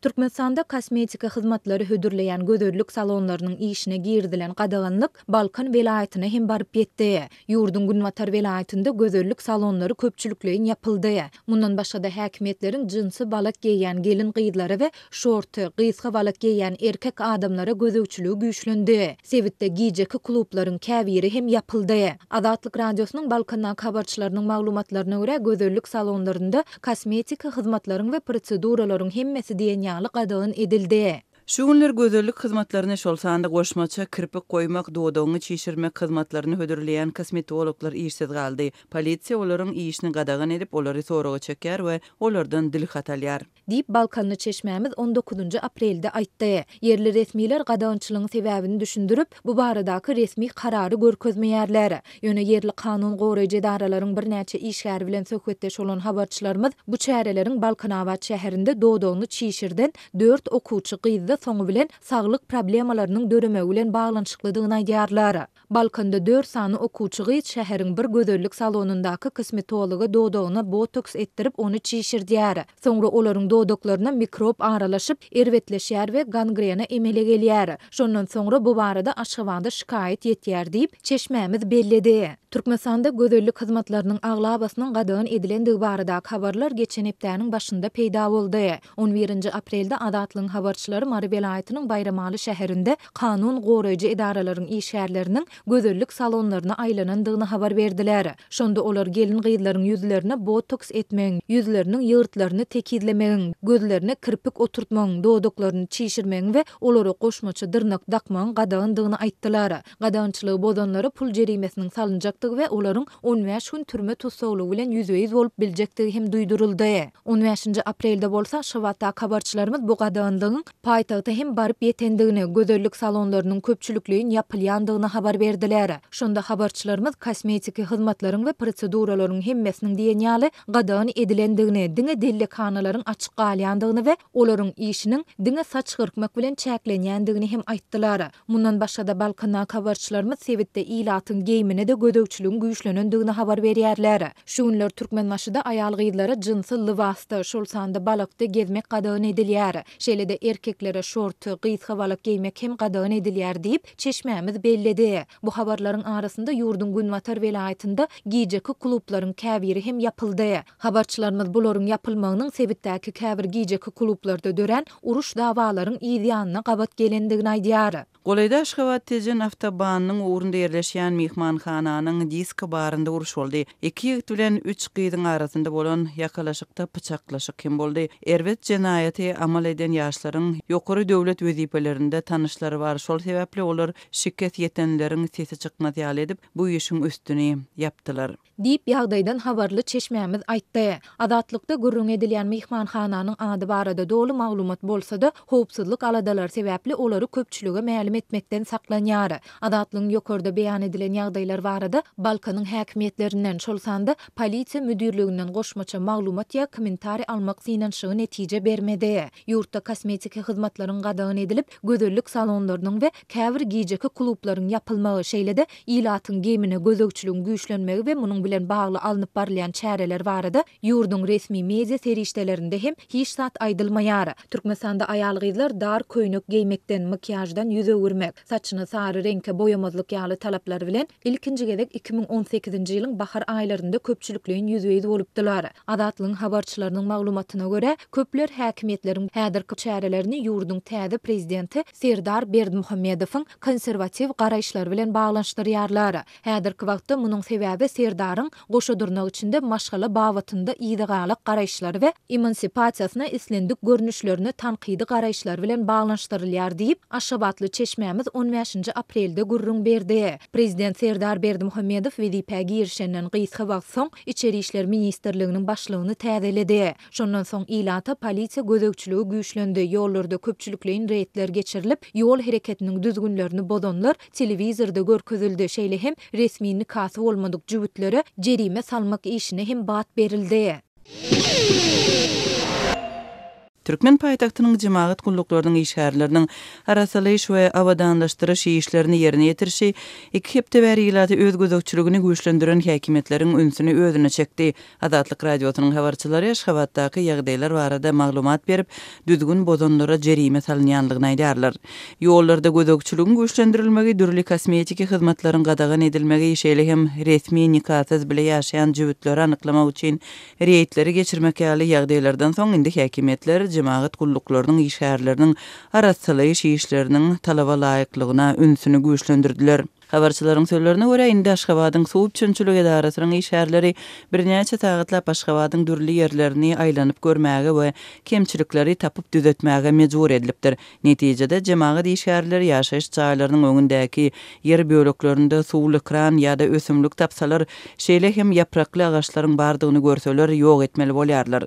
Türkmenistanda kosmetika hyzmatlary hödürleýän gözellik salonlarynyň işine girizilen gadaganlyk Balkan welaýatyna hem baryp ýetdi. Ýurduň günbatar welaýatynda gözellik salonlary köpçülikleýin ýapyldy. Mundan başga-da häkimiýetleriň jinsi balak geýýän gelin-gyzlara we şorty, gysga balak geýýän erkek adamlara gözegçiligi güýçlendi. Sebitde gijeki klublaryň käbiri hem ýapyldy. Azatlyk Radiosynyň Balkandaky habarçylarynyň maglumatlaryna görä, gözellik salonlarynda kosmetiki hyzmatlaryň we proseduralaryň hemmesi diýen ýaly gadagan edildi. Şu günler gözellik hyzmatlaryny, şol sanda goşmaça kirpik goýmak, dodagyňy çişirmek hyzmatlaryny hödürleýän kosmetologlar işsiz galdy. Polisiýa olaryň işini gadagan edip, olary soraga çekýär we olardan dilhat alýar. Diýip, balkanly çeşmämiz on dokuzynjy aprelde aýtdy. Ýerli resmiler gadagançylygyň sebäbini düşündirip, bu baradaky resmi karary görkezmeýärler. Ýöne ýerli kanun goraýjy edaralaryň birnäçe işgäri bilen söhbetdeş bolan habarçylarymyz bu çäreleriň Balkanabat şäherinde dodagyny çişirden dört okuwçy gyzda soňy bilen saglyk problemalarynyň döremegi bilen baglanyşyklydygyny aýdýarlar. Balkanda dört sany okuwçy gyz şäheriň bir gözellik salonyndaky kosmetologa dodagyna botoks etdirip ony çişirdýär. Soňra olaryň dodaklaryna mikrob aralaşyp, erbetleşýär we gangrena emele gelýär. Şondan soňra bu barada Aşgabada şikaýat ýetýär diýip, çeşmämiz belledi. Türkmenistanda gözellik hyzmatlarynyň aglabasynyň gadagan edilendigi baradaky habarlar geçen hepdäniň başynda peýda boldy. On birinji aprelde Azatlygyň habarçylary Mary welaýatynyň Baýramaly şäherinde kanun goraýjy edaralaryň işgärleriniň gözellik salonlaryna aýlanandygyny habar berdiler. Şonda olar gelin-gyzlaryň ýüzlerine botoks etmegiň, ýüzleriniň ýygyrtlaryny tekizlemegiň, gözlerine kirpik oturtmagyň, dodaklaryny çişirmegiň we olara goşmaça dyrnak dakmagyň gadagandygyny aýtdylar. Gadagançylygy bozanlara pul jerimesiniň salynjakdygy we olaryň 15 gün türme tussaglygy bilen ýüzbe-ýüz bolup biljekdigi hem duýduryldy. On bäşinji aprelde bolsa Aşgabatdaky habarçylarymyz bu gadaganlygyň paýtagta hem baryp ýetendigini, gözellik salonlarynyň köpçülikleýin ýapylýandygyny habar berdiler. Şonda habarçylarymyz kosmetiki hyzmatlaryň we proseduralaryň hemmesiniň diýen ýaly gadagan edilendigini, diňe dellekhanalaryň açyk galýandygyny we olaryň işiniň diňe saç gyrkmak bilen çäklenýändigini hem aýtdylar. Mundan başga-da, Balkandaky habarçylarymyz sebitde ilatyň geýmine-de gözegçiligiň güýçlenendigini habar berýärler. Şu günler Türkmenbaşyda aýal-gyzlara jynsy lybasda, şol sanda balakda gezmek gadagan edilýär. Şeýle-de erkeklere şorty, gysga balak geýmek hem gadagan edilýär diýip, çeşmämiz belledi. Bu habarlaryň arasynda ýurduň günbatar welaýatynda gijeki klublaryň käbiri hem ýapyldy. Habarçylarymyz bularyň ýapylmagynyň sebitdäki käbir gijeki klublarda dörän uruş-dawalaryň yz ýanyna gabat gelendigini aýdýar. Golaýda Aşgabat-Tejen awtobanynyň ugrunda ýerleşýän myhmanhananyň disko barynda uruş boldy. Iki ýigit bilen üç gyzyň arasynda bolan ýakalaşykda pyçaklaşyk hem boldy. Erbet jenaýaty amal eden ýaşlaryň ýokary döwlet wezipelerinde tanyşlary bar, şol sebäpli olar şikes ýetenleriň sesi çykmaz ýaly edip, bu işiň üstüni ýapdylar. Diýip, ýagdaýdan habarly çeşmämiz aýtdy. Azatlykda gürrüňi edilýän myhmanhananyň ady barada doly maglumat bolsa-da, howpsuzlyk aladalary sebäpli olary köpçülige mälim etmekden saklanýar. Azatlygyň ýokarda beýan edilen ýagdaýlar barada Balkanyň häkimiýetlerinden, şol sanda polisiýa müdirliginden goşmaça maglumat ýa kommentariý almak synanyşygy netije bermedi. Ýurtda kosmetiki hyzmatlaryň gadagan edilip, gözellik salonlarynyň we käbir gijeki klublaryň ýapylmagy, şeýle-de ilatyň geýmine gözegçiligiň güýçlenmegi we munuň bilen bagly alnyp barylýan çäreler barada ýurduň resmi media serişdelerinde hem hiç zat aýdylmaýar. Türkmenistanda aýal-gyzlar dar köýnek geýmekden, makiýaždan ýüz öwürmek, saçyny sary reňke boýamazlyk ýaly talaplar bilen ilkinji gezek 2018-nji ýylyň bahar aýlarynda köpçülikleýin ýüzbe-ýüz bolupdylar. Azatlygyň habarçylarynyň maglumatyna görä, köpler häkimiýetleriň häzirki çärelerini ýurduň täze prezidenti Serdar Berdimuhamedowyň konserwatiw garaýyşlary bilen baglanyşdyrýarlar. Häzirki wagtda munuň sebäbi Serdaryň goşa dyrnak içinde maşgala babatynda yzagalak garaýyşlary we emansipasiýasyna islendik görnüşlerine tankydy garaýyşlary bilen baglanyşdyrylýar diýip, aşgabatly çeşmämiz on bäşinji aprelde gürrüň berdi. Prezident Serdar Berdimuhamedow wezipä girişenden gysga wagt soň Içeri işler ministrliginiň başlygyny täzeledi. Şondan soň ilata polisiýa gözegçiligi güýçlendi, ýollarda köpçülikleýin reýdler geçirilip, ýol hereketiniň düzgünlerini bozanlar telewizorda görkezildi, şeýle hem resmi nikasy bolmadyk jübütlere jerime salmak işine hem bat berildi. Türkmen paýtagtynyň jemagat gulluklarynyň işgärleriniň arassalaýyş we abadanlaşdyryş işlerini ýerine ýetirişi iki hepde bäri ilaty öz gözegçiligini güýçlendiren häkimiýetleriň ünsüni özüne çekdi. Azatlyk Radiosynyň habarçylary Aşgabatdaky ýagdaýlar barada maglumat berip, düzgün bozanlara jerime salynýandygyny aýdýarlar. Ýollarda gözegçiligiň güýçlendirilmegi, dürli kosmetiki hyzmatlaryň gadagan edilmegi, şeýle hem resmi nikasyz bile ýaşaýan jübütleri anyklamak üçin reýdleri geçirmek ýaly ýagdaýlardan soň indi häkimiýetler jemagat gulluklarynyň işgärleriniň arassalaýyş işleriniň talaba laýyklygyna ünsüni güýçlendirdiler. Habarçylaryň sözlerine görä, indi Aşgabadyň suw üpjünçilik edarasynyň işgärleri birnäçe sagatlap Aşgabadyň dürli ýerlerini aýlanyp görmäge we kemçilikleri tapyp düzetmäge mejbur edilipdir. Netijede, jemagat işgärleri ýaşaýyş jaýlarynyň öňündäki ýer böleklerinde suwly kran ýa-da ösümlik tapsalar, şeýle hem ýaprakly agaçlaryň bardygyny görseler, ýok etmeli bolýarlar.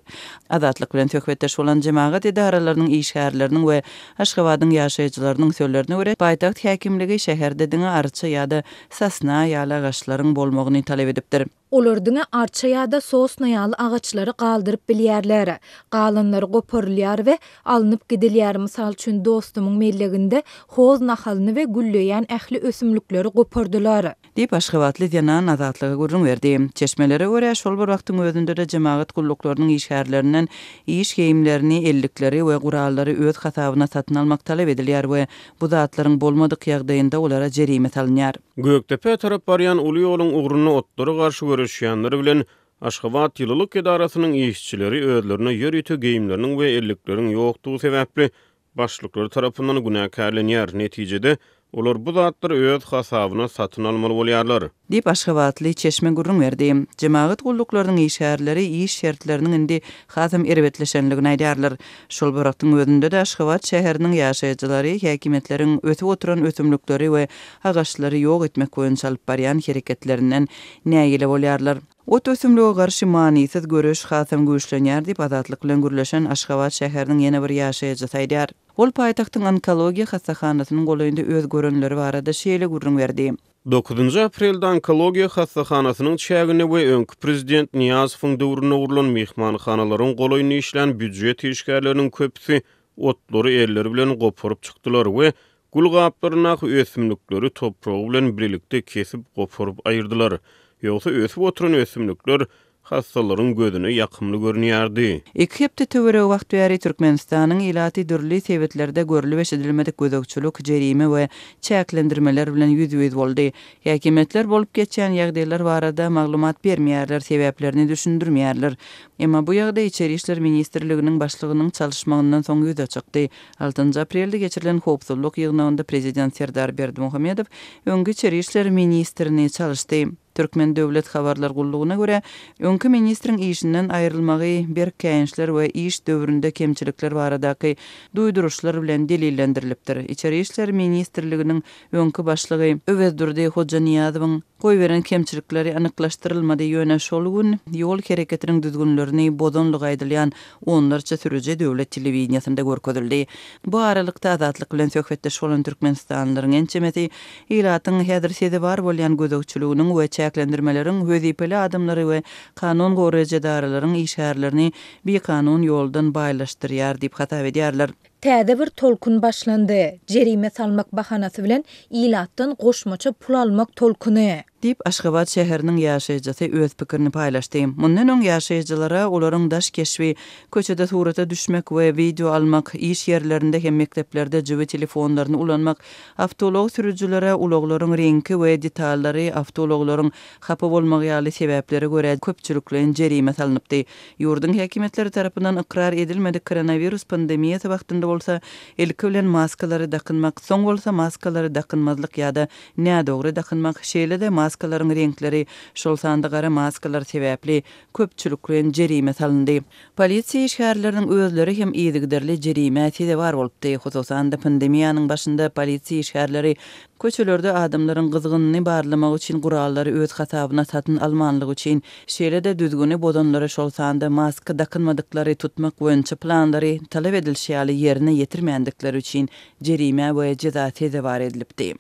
Azatlyk bilen söhbetdeş bolan jemagat edaralarynyň işgärleriniň we Aşgabadyň ýaşaýjylarynyň sözlerine görä, paýtagt häkimligi şäherde diňe arça ýa-da sosna ýaly agaçlaryň bolmagyny talap edipdir. Olar diňe arça ýa-da sosna ýaly agaçlary galdyryp bilýärler. Galanlary goparylýar we alnyp gidilýär, mysal üçin, dostumyň melleginde hoz nahalyny we gülleýän ähli ösümlikleri gopardylar. Diýip, aşgabatly zenan Azatlyga gürrüň berdi. Çeşmelere görä, şol bir wagtyň özünde-de jemagat gulluklarynyň işgärlerinden iş geýimlerini, ellikleri we gurallary öz hasabyna satyn almak talap edilýär we bu zatlaryň bolmadyk ýagdaýynda olara jerime salynýar. Gökdepä tarap barýan uly ýoluň ugrunda otlara garşy göreşýänler bilen Aşgabat ýylylyk edarasynyň işçileri özlerine ýörite geýimleriniň we ellikleriň ýokdugy sebäpli başlyklary tarapyndan günäkärlenýär, netijede, olar bu zatlary öz hasabyna satyn almaly bolýarlar. Diýip, aşgabatly çeşme gürrüň berdi. Jemagat gulluklarynyň işgärleri iş şertleriniň indi hasam erbetleşenligini aýdýarlar. Şol bir wagtyň özünde-de Aşgabat şäheriniň ýaşaýjylary häkimiýetleriň ösüp oturan ösümlikleri we agaçlary ýok etmek boýunça alyp barýan hereketlerinden nägile bolýarlar. Ot ösümlige garşy manysyz göreş hasam güýçlenýär diýip, Azatlyk bilen gürleşen Aşgabat şäheriniň ýene bir ýaşaýjysy aýdýar. Ol paýtagtyň onkologiýa hassahanasynyň golaýynda öz görenleri barada şeýle gürrüň berdi. Dokuzynjy aprelde onkologiýa hassahanasynyň çäginde we öňki prezident Nyýazowyň döwründe gurlan myhmanhanalaryň golaýynda işlän býujet işgärleriniň köpüsi otlary elleri bilen goparyp çykdylar we Gül gaplaryndaky ösümlikleri topragy bilen birlikde kesip, goparyp aýyrdylar. Ýogsa ösüp oturan ösümlikler hassalaryň gözüne ýakymly görünýärdi. Iki hepde töweregi wagt bäri Türkmenistanyň ilaty dürli sebitlerde görlüp-eşidilmedik gözegçilik, jerime we çäklendirmeler bilen ýüzbe-ýüz boldy. Häkimiýetler bolup geçýän ýagdaýlar barada maglumat bermeýärler, sebäplerini düşündirmeýärler. Emma bu ýagdaý Içeri işler ministrliginiň başlygynyň çalyşmagyndan soň ýüze çykdy. Altynjy aprelde geçirilen howpsuzlyk ýygnagynda prezident Serdar Berdimuhamedow öňki içeri işler ministrini çalyşdy. Türkmen döwlet habarlar gullugyna görä, öňki ministriň işinden aýrylmagy berk käýinçler we iş döwründe kemçilikler baradaky duýduryşlar bilen delillendirilipdir. Içeri işler ministrliginiň öňki başlygy Öwezdurdy Hojanyýazowyň goýberen kemçilikleri anyklaşdyrylmady, ýöne şol gün ýol hereketiniň düzgünlerini bozanlygy aýdylýan onlarça sürüji döwlet telewideniýesinde görkezildi. Bu aralykda, Azatlyk bilen söhbetdeş bolan türkmenistanlylaryň ençemesi ilatyň häzir sezewar bolýan gözegçiliginiň we çäklendirmeleriň wezipeli adamlary we kanun goraýjy edaralaryň işgärlerini bikanun ýoldan baýlaşdyrýar diýip hasap edýärler. Täze bir tolkun başlandy, jerime salmak bahanasy bilen ilatdan goşmaça pul almak tolkuny. Diýip, Aşgabat şäheriniň ýaşaýjysy öz pikirini paýlaşdy. Mundan öň ýaşaýjylara olaryň daş keşbi, köçede surata düşmek we wideo almak, iş ýerlerinde hem mekdeplerde jübi telefonlaryny ulanmak, awtoulag sürüjilere ulaglaryň reňki we detallary, awtoulaglaryň hapa bolmagy ýaly sebäplere görä köpçülikleýin jerime salnypdy. Ýurduň häkimiýetleri tarapyndan ykrar edilmedik koronawirus pandemiýasy wagtynda bolsa, ilki bilen maskalary dakynmak, soň bolsa maskalary dakynmazlyk ýa-da nädogry dakynmak, şeýle-de maskalaryň reňkleri, şol sanda gara maskalar sebäpli köpçülikleýin jerime salyndy. Polisiýa işgärleriniň özleri hem yzygiderli jerimä sezewar bolupdy. Hususan-da, pandemiýanyň başynda polisiýa işgärleri köçelerde adamlaryň gyzgynyny barlamak üçin gurallary öz hasabyna satyn almanlygy üçin, şeýle-de düzgüni bozanlary, şol sanda maska dakynmadyklary tutmak boýunça planlary talap edilişi ýaly ýerine ýetirmändikleri üçin jerimä we jeza sezewar edilipdi.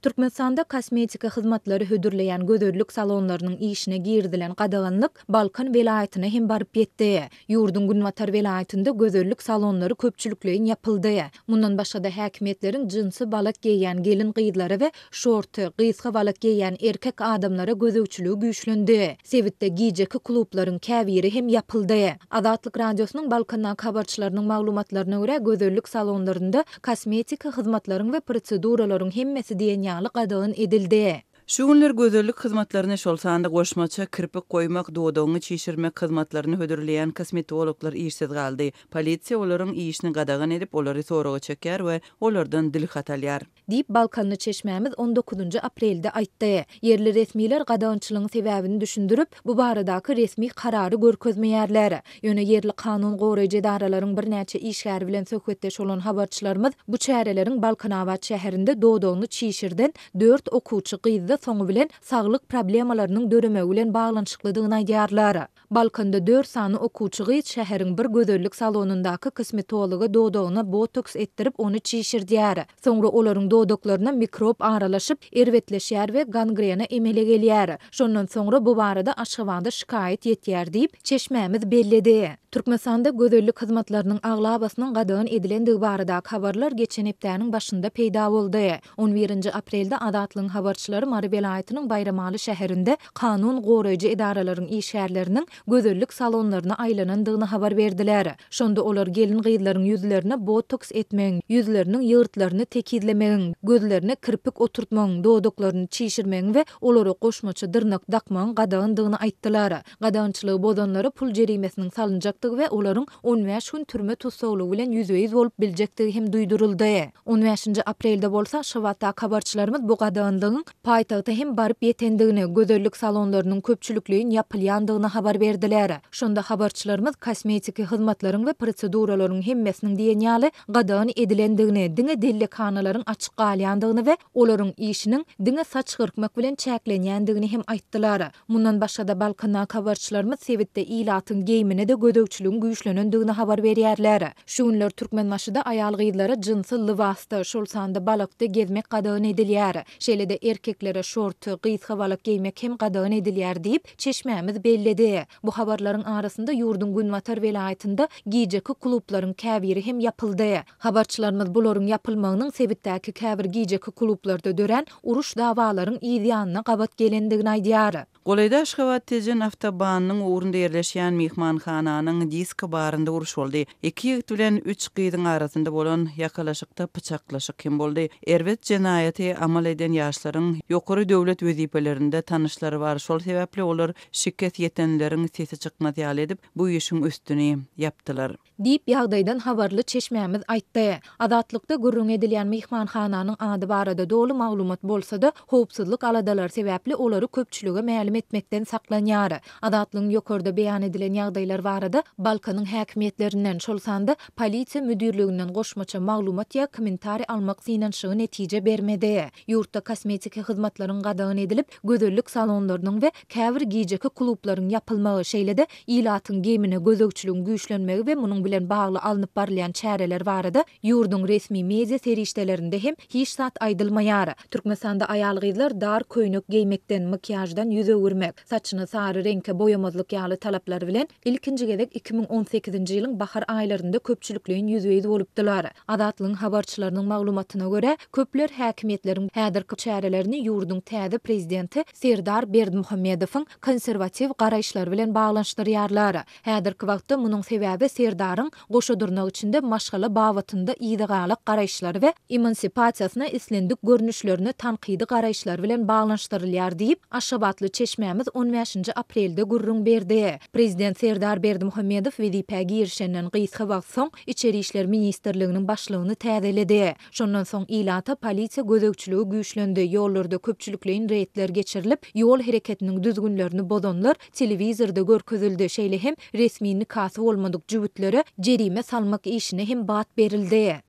Türkmenistanda kosmetika hyzmatlary hödürleýän gözellik salonlarynyň işine girizilen gadaganlyk Balkan welaýatyna hem baryp ýetdi. Ýurduň günbatar welaýatynda gözellik salonlary köpçülikleýin ýapyldy. Mundan başga-da häkimiýetleriň jinsi balak geýýän gelin-gyzlara we şorty, gysga balak geýýän erkek adamlara gözegçiligi güýçlendi. Sebitde gijeki klublaryň käbiri hem ýapyldy. Azatlyk Radiosynyň Balkandaky habarçylarynyň maglumatlaryna görä, gözellik salonlarynda kosmetiki hyzmatlaryň we proseduralaryň hemmesi diýen ýaly gadagan edildi. Şu günler gözellik hyzmatlaryny, şol sanda goşmaça kirpik goýmak, dodagyňy çişirmek hyzmatlaryny hödürleýän kosmetologlar işsiz galdy. Polisiýa olaryň işini gadagan edip, olary soraga çekýär we olardan dilhat alýar. Diýip, balkanly çeşmämiz on dokuzynjy aprelde aýtdy. Ýerli resmiler gadagançylygyň sebäbini düşündirip, bu baradaky resmi karary görkezmeýärler. Ýöne ýerli kanun goraýjy edaralaryň birnäçe işgäri bilen söhbetdeş bolan habarçylarymyz bu çäreleriň Balkanabat şäherinde dodagyny çişirden dört okuwçy gyzda soňy bilen saglyk problemalarynyň döremegi bilen baglanyşyklydygyny aýdýarlar. Balkanda dört sany okuwçy gyz şäheriň bir gözellik salonyndaky kosmetologa dodagyna botoks etdirip ony çişirdýär. Soňra olaryň dodaklaryna mikrob aralaşyp, erbetleşýär we gangrena emele gelýär. Şondan soňra bu barada Aşgabada şikaýat ýetýär diýip, çeşmämiz belledi. Türkmenistanda gözellik hyzmatlarynyň aglabasynyň gadagan edilendigi baradaky habarlar geçen hepdäniň başynda peýda boldy. On birinji aprelde Azatlygyň habarçylary Mary welaýatynyň Baýramaly şäherinde kanun goraýjy edaralaryň işgärleriniň gözellik salonlaryna aýlanandygyny habar berdiler. Şonda olar gelin-gyzlaryň ýüzlerine botoks etmegiň, ýüzleriniň ýygyrtlaryny tekizlemegiň, gözlerine kirpik oturtmagyň, dodaklaryny çişirmegiň we olara goşmaça dyrnak dakmagyň gadagandygyny aýtdylar. Gadagançylygy bozanlara pul jerimesiniň salynjakdygy we olaryň 15 gün türme tussaglygy bilen ýüzbe-ýüz bolup biljekdigi hem duýduryldy. On bäşinji aprelde bolsa Aşgabatdaky habarçylarymyz bu gadaganlygyň paýtagta hem baryp ýetendigini, gözellik salonlarynyň köpçülikleýin ýapylýandygyny habar berdiler. Şonda habarçylarymyz kosmetiki hyzmatlaryň we proseduralaryň hemmesiniň diýen ýaly gadagan edilendigini, diňe dellekhanalaryň açyk galýandygyny we olaryň işiniň diňe saç gyrkmak bilen çäklenýändigini hem aýtdylar. Mundan başga-da, Balkandaky habarçylarymyz sebitde ilatyň geýmine-de gözegçiligiň güýçlenendigini habar berýärler. Şu günler Türkmenbaşyda aýal-gyzlara jynsy lybasda, şol sanda balakda gezmek gadagan edilýär. Şeýle-de erkeklere şorty, gysga balak geýmek hem gadagan edilýär diýip, çeşmämiz belledi. Bu habarlaryň arasynda ýurduň günbatar welaýatynda gijeki klublaryň käbiri hem ýapyldy. Habarçylarymyz bularyň ýapylmagynyň sebitdäki käbir gijeki klublarda dörän uruş-dawalaryň yz ýanyna gabat gelendigini aýdýar. Golaýda Aşgabat-Tejen awtobanynyň ugrunda ýerleşýän myhmanhananyň disko-barynda uruş boldy. Iki ýigit bilen üç gyzyň arasynda bolan ýakalaşykda pyçaklaşyk hem boldy. Erbet jenaýaty amal eden ýaşlaryň ýokary döwlet wezipelerinde tanyşlary bar, şol sebäpli olar şikes ýetenleriň sesi çykmaz ýaly edip, bu işiň üstüni ýapdylar. Diýip, ýagdaýdan habarly çeşmämiz aýtdy. Azatlykda gürrüňi edilýän myhmanhananyň ady barada doly maglumat bolsa-da, howpsuzlyk aladalary sebäpli olary köpçülige mälim etmekden saklanýar. Azatlygyň ýokarda beýan edilen ýagdaýlar barada Balkanyň häkimiýetlerinden, şol sanda polisiýa müdirliginden goşmaça maglumat ýa kommentariý almak synanyşygy netije bermedi. Ýurtda kosmetiki hyzmatlaryň gadagan edilip, gözellik salonlarynyň we käbir gijeki klublaryň ýapylmagy, şeýle-de ilatyň geýmine gözegçiligiň güýçlenmegi we munuň bilen bagly alnyp barylýan çäreler barada ýurduň resmi media serişdelerinde hem hiç zat aýdylmaýar. Türkmenistanda aýal-gyzlar dar köýnek geýmekden, makiýaždan ýüz öwürmek, saçyny sary reňke boýamazlyk ýaly talaplar bilen ilkinji gezek 2018-nji ýylyň bahar aýlarynda köpçülikleýin ýüzbe-ýüz bolupdylar. Azatlygyň habarçylarynyň maglumatyna görä, köpler häkimiýetleriň häzirki çärelerini ýurduň täze prezidenti Serdar Berdimuhamedowyň konserwatiw garaýyşlary bilen baglanyşdyrýarlar. Häzirki wagtda munuň sebäbi Serdaryň goşa dyrnak içinde maşgala babatynda yzagalak garaýyşlary we emansipasiýasyna islendik görnüşlerine tankydy garaýyşlary bilen baglanyşdyrylýar diýip, aşgabatly çeşmämiz on bäşinji aprelde gürrüň berdi. Prezident Serdar Berdimuhamedow wezipä girişenden gysga wagt soň Içeri işler ministrliginiň başlygyny täzeledi. Şondan soň ilata polisiýa gözegçiligi güýçlendi, ýollarda köpçülikleýin reýdler geçirilip, ýol hereketiniň düzgünlerini bozanlar telewizorda görkezildi, şeýle hem resmi nikasy bolmadyk jübütlere jerime salmak işine hem bat berildi.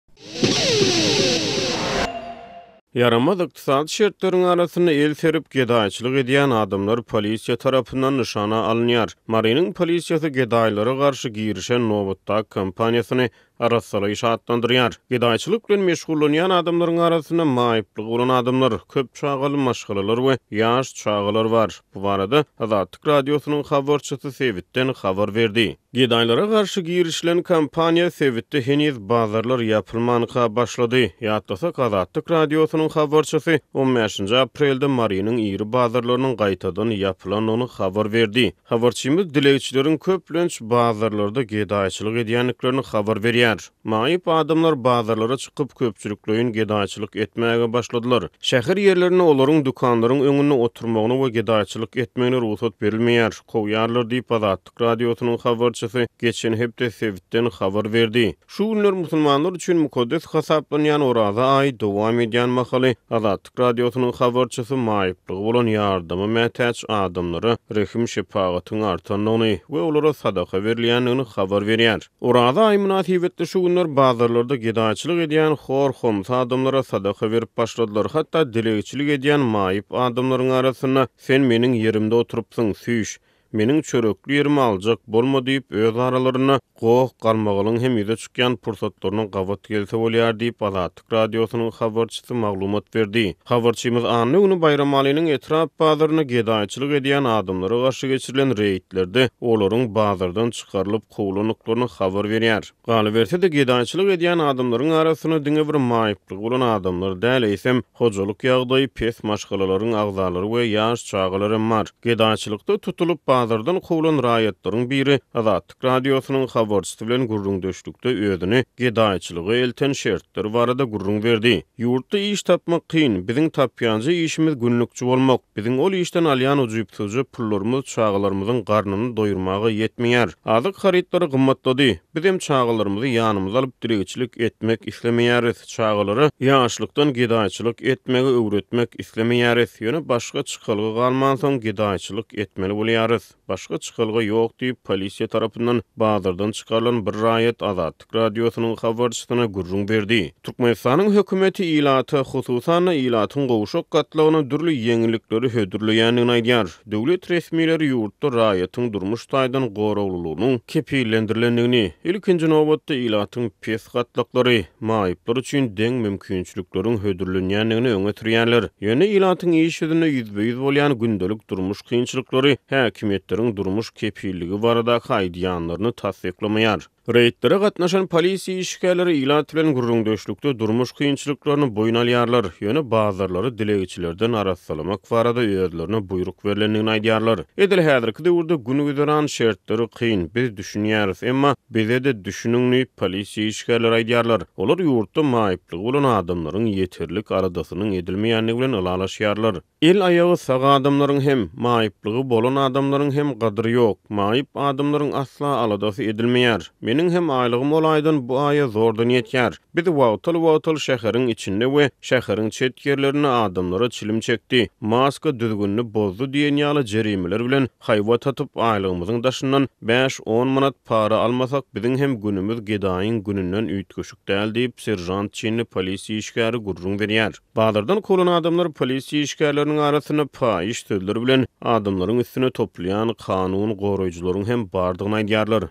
Ýaramaz ykdysady şertleriň arasynda el serip gedaýçylyk edýän adamlar polisiýa tarapyndan nyşana alynýar. Marynyň polisiýasy gedaýlara garşy girişen nobatdaky kampaniýasyny arassalaýyş atlandyrýar. Gedaýçylyk bilen meşgullanýan adamlaryň arasynda maýyplygy bolan adamlar, köp çagaly maşgalalar we ýaş çagalar bar. Bu barada Azatlyk Radiosynyň habarçysy sebitden habar berdi. Gedaýlara garşy girişilen kampaniýa sebitde heniz bazarlar ýapylmanka başlady. Ýatlasak, Azatlyk Radiosynyň habarçysy on bäşinji aprelde Marynyň iri bazarlarynyň gaýtadan ýapylandygyny habar berdi. Habarçymyz dilegçileriň köplenç bazarlarda gedaýçylyk edýändiklerini habar berýär. Maýyp adamlar bazarlara çykyp, köpçülikleýin gedaýçylyk etmäge başladylar. Şäher ýerlerinde olaryň dükanlaryň öňünde oturmagyna we gedaýçylyk etmegine rugsat berilmeýär, kowýarlar diýip, Azatlyk Radiosynyň habarçysy geçen hepde sebitden habar berdi. Şu günler musulmanlar üçin mukaddes hasaplanýan Oraza aýy dowam edýän mahaly, Azatlyk Radiosynyň habarçysy maýyplygy bolan ýardama mätäç adamlara rehim-şepagatyň artandygyny we olara sadaka berilýändigini habar berýär. Oraza aýy mynasybetli şu günler bazarlarda gedaýçylyk edýän hor-homsy adamlara sadaka berip başladylar. Hatda dilegçilik edýän maýyp adamlaryň arasynda Sen meniň ýerimde oturypsyň, süýş, meniň çörekli ýerimi aljak bolma diýip, öz aralarynda goh-galmagalyň hem ýüze çykýan pursatlaryna gabat gelse bolýar diýip, Azatlyk Radiosynyň habarçysy maglumat berdi. Habarçymyz anna güni Baýramalynyň etrap bazarynda gedaýçylyk edýän adamlara garşy geçirilen reýdlerde olaryň bazardan çykarylyp kowlandyklaryny habar berýär. Galyberse-de, gedaýçylyk edýän adamlaryň arasynda diňe bir maýyplygy bolan adamlar däl, eýsem, hojalyk ýagdaýy pes maşgalalaryň agzalary we ýaş çagalar hem bar. Gedaýçylykda tutulyp, bazardan kowlan raýatlaryň biri Azatlyk Radiosynyň habarçysy bilen gürrüňdeşlikde özüni gedaýçylyga elten şertler barada gürrüň berdi. Ýurtda iş tapmak kyn, biziň tapýanja işimiz günlükçi bolmak. Biziň ol işden alýan ujypsyzja pullarymyz çagalarymyzyň garnyny doýurmaga ýetmeýär. Azyk harytlary gymmatlady. Bizem çagalarymyzy ýanymyza alyp dilegçilik etmek islemeýäris. Çagalara ýaşlykdan gedaýçylyk etmegi öwretmek islemeýäris. Ýöne başga çykalga galmansoň gedaýçylyk etmeli bolýarys. Başga çykalga ýok diýip, polisiýa tarapyndan bazardan çykarylan bir raýat Azatlyk Radiosynyň habarçysyna gürrüň berdi. Türkmenistanyň hökümeti ilata, hususan-da, ilatyň gowşak gatlagyna dürli ýeňillikleri hödürleýändigini aýdýar. Döwlet resmileri ýurtda raýatyň durmuş taýdan goraglylygynyň kepillendirilendigini, ilkinji nobatda, ilatyň pes gatlaklary, maýyplar üçin deň mümkinçilikleriň hödürlenýändigini öňe sürýärler. Ýöne ilatyň iş ýüzünde ýüzbe-ýüz bolýan gündelik durmuş kynçylyklary häkimiýetleriň durmuş kepilligi baradaky aýdýanlaryny tassyklamaýar. Reýdlere gatnaşan polisiýa işgärleri ilat bilen gürrüňdeşlikde durmuş kynçylyklaryny boýun alýarlar, ýöne bazarlary dilegçilerden arassalamak barada özlerine buýruk berlendigini aýdýarlar. Edil häzirki döwürde gün-güzeran şertleri kyn, biz düşünýäris, emma Bize-de düşüniň diýip, polisiýa işgärleri aýdýarlar. Olar ýurtda maýyplygy bolan adamlaryň ýeterlik aladasynyň edilmeýändigi bilen ylalaşýarlar. El-aýagy sag adamlaryň hem, maýyplygy bolan adamlaryň hem gadyry ýok. Maýyp adamlaryň asla aladasy edilmeýär. Meniň hem aýlygym ol aýdan bu aýa zordan ýetýär. Biz wagtal-wagtal şäheriň içinde we şäheriň çet ýerlerinde adamlara çilim çekdi, maska düzgünini bozdy diýen ýaly jerimeler bilen haýbat atyp, aýlygymyzyň daşyndan bäş-on manat para almasak, biziň hem günümiz gedaýyň gününden üýtgeşik däl diýip, seržant çinli polisiýa işgäri gürrüň berýär. Bazardan kowlan adamlar polisiýa işgärleriniň arasynda paýyş sözler bilen adamlaryň üstüne topulýan kanun goraýjylaryň hem bardygyny aýdýarlar.